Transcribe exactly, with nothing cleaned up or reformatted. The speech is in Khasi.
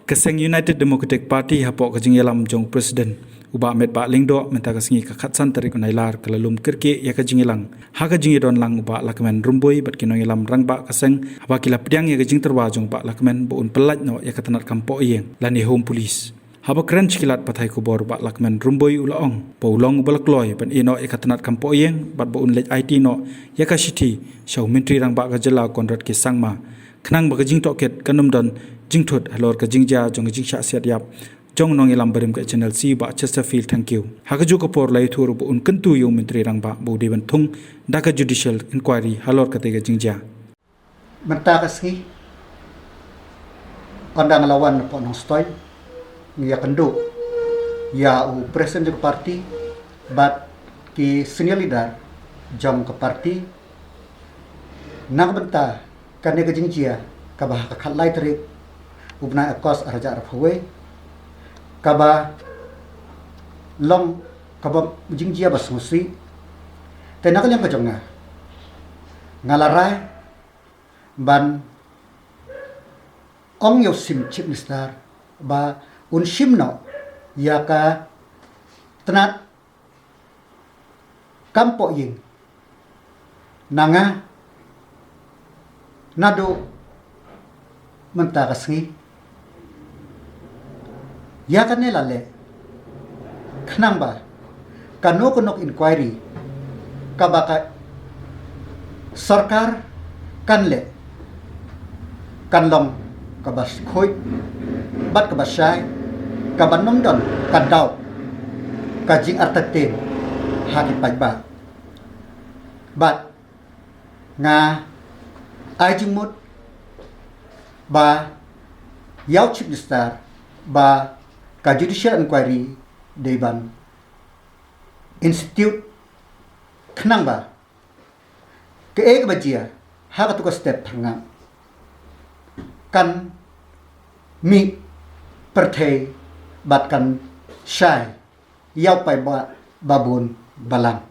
Ka seng United Democratic Party hapoh ka jingïalam jong u President u Bah Metbah Lyngdoh mynta ka sngi ka khatsan tarik u Nailar ka la lum kyrkieh ïa ka jingïalang ha ka jingïadon lang u Bah Lahkmen Rymbui bad ki nongïalam rangbah ka seng haba ki la pdiang ïa ka jingtyrwa jong u Bah Lahkmen ba un pyllait noh ïa ka tnat kam poh ïing lane Home Police. Haba kren sha ki lad pathai khubor u Bah Lahkmen Rymbui u la ong ba u long uba la kloi ban ïeh noh ïa ka tnat kam poh ïing bad ba un leit aiti noh ïa ka shithi sha u Myntri Rangbah ka jylla u Conrad K Sangma khnang ba ka jingtohkit kan ym don jingthut halor ka jingjia jong ka jingshah siat ïap jong u nongïalam barim ka H N L C u Bah Chesterfield Thangkhiew. Ha kajuh ka por la ïathuh ruh ba un kyntu ïa u Myntri Rangbah ba u dei ban thung da ka judicial inquiry halor katei ka jingjia. Mynta ka sngi, ynda nga la wan napoh Nongstoiñ, nga ïakynduh ïa u President jong ka party bad ki senior leader jong ka party na ka bynta kane ka jingjia kaba ha ka khatlai tarik u bnai August arhajar arphew wei, kaba long kaba jingjia ba sngewsih. Te na ka liang ka jong nga, nga la rai ban ong ïa u Chief Minister ba un shim noh ïa ka tnat kam poh ïing na nga naduh mynta ka sngi. Ïa kane la leh khnang ba kano kano ka inquiry kaba ka sorkar kan leh kan long kaba khuid bad kaba shai, kaba nym don ka daw ka jingartatien ha ki paidbah. Bad nga ai jingmut ba ïa u Chief Minister ba ka judicial inquiry dei ban institute khnang ba kaei kaba jia ha katu ka step phyrngat kan mih pyrthei bad kan shai ïa u paidbah babun balang.